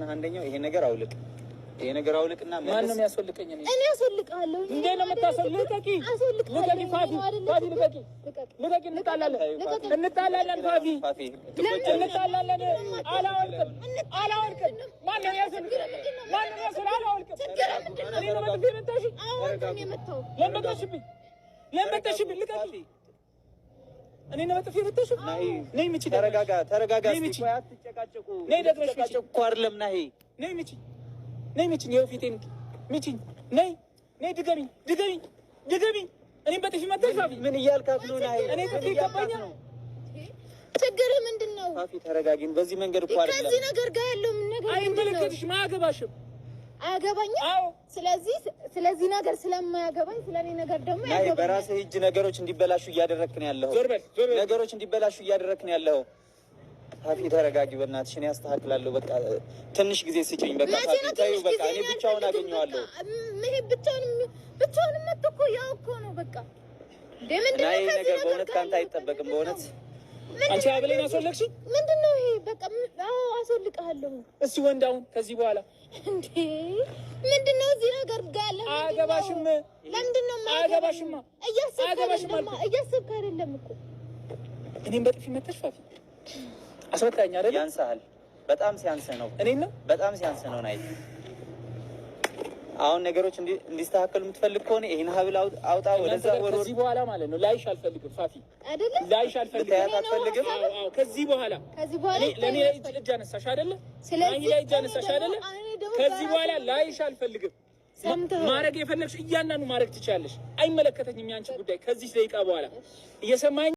አንደኛው ይሄ ነገር አውልቅ፣ ይሄ ነገር አውልቅና ማን ነው የሚያስወልቀኝ? እኔ እኔ አስወልቅሃለሁ። እንዴ ነው የምታስወልቅ? ልቀቂ፣ ልቀቂ፣ ፋፊ፣ ፋፊ፣ ልቀቂ፣ ልቀቂ። እንጣላለን፣ እንጣላለን፣ ፋፊ፣ እንጣላለን። አላወልቅም፣ አላወልቅም። ማን ነው የሚያስወልቅ? ማን ነው የሚያስወልቅ? አላወልቅም። እኔ ነው በጥፊ የመታሽኝ? ለምን መታሽብኝ? ለምን መታሽብኝ? ልቀቂ። እኔ ነው በጥፊ የመታሽኝ? ነይ ምቺ። ተረጋጋ፣ ተረጋጋ። ነይ ምቺ። አትጨቃጨቁ። ነይ ደግመሽ ምቺ። እኮ አይደለም ናሂ። ነይ ምቺ፣ ነይ ምቺኝ። ይኸው ፊቴን ምቺኝ። ነይ፣ ነይ፣ ድገሚኝ፣ ድገሚኝ፣ ድገሚኝ። እኔም በጥፊ መታሽ ፋፊ። ምን እያልካት ነው ናሂ? እኔ ጥፊ ይገባኛል? ችግርህ ምንድን ነው? ፋፊ ተረጋጊን። በዚህ መንገድ እኮ አይደለም። ከዚህ ነገር ጋር ያለው ምን ነገር ምንድን ነው? አይመለከትሽም፣ አያገባሽም። አያገባኝም። አዎ። ስለዚህ ነገር ስለማያገባኝ ስለኔ ነገር ደግሞ ናይ ያገባኛል። በራስህ እጅ ነገሮች እንዲበላሹ እያደረግክ ነው ያለኸው። ዞር በል፣ ዞር በል። ነገሮች እንዲበላሹ እያደረግክ ነው ያለኸው። ፋፊ ተረጋጊ፣ በእናትሽ እኔ አስተካክላለሁ። በቃ ትንሽ ጊዜ ስጭኝ። በቃ መቼ ፋፊ ነው ተይው፣ ትንሽ በቃ ጊዜ? እኔ ብቻውን አገኘዋለሁ። ይሄ ብቻውን መጥቶ እኮ ያው እኮ ነው በቃ። እንዴ ምንድን ናይ ነው ከዚህ ነገር ነገር በእውነት ጋር ከአንተ ያለው? አይጠበቅም። በእውነት አንቺ ሀብሌን አስወለቅሽኝ። ምንድን ነው ይሄ? በቃ አዎ አስወልቅሃለሁ። እስኪ ወንድ አሁን ከዚህ በኋላ እንዴ ምንድን ነው እዚህ ነገር ጋር ያለ? አያገባሽም። ለምንድን ነው የማያገባኝ? አያገባሽማ። እያሰብክ አያገባሽም አይደለም፣ አልኩህ። እያሰብክ አይደለም እኮ። እኔም በጥፊ መታሽ ፋፊ። አስመታኝ አይደለ? ያንስሃል። በጣም ሲያንስህ ነው። እኔን ነው። በጣም ሲያንስህ ነው ናይ። አሁን ነገሮች እንዲስተካከሉ የምትፈልግ ከሆነ ይሄን ሀብል አውጣ፣ እናንተ ወደዛ ጋር ወርወር። ከዚህ በኋላ ማለት ነው ላይሽ አልፈልግም ፋፊ፣ አይደለም። ላይሽ አልፈልግም። ልታያት አትፈልግም? አዎ፣ ከዚህ በኋላ ከዚህ በኋላ እኔ ለእኔ ላይ እጅ አነሳሽ አይደለ? ስለዚህ ናሂ ላይ እጅ አነሳሽ አይደለ? እኔ ደግሞ ከዚህ በኋላ በራሴ ላይሽ አልፈልግም። ሰምተሃል? ማድረግ የፈለግሽ እያንዳንዱ ማድረግ ትችያለሽ። አይመለከተኝም ያንቺ ጉዳይ ከዚህ ደቂቃ በኋላ፣ እየሰማኝ?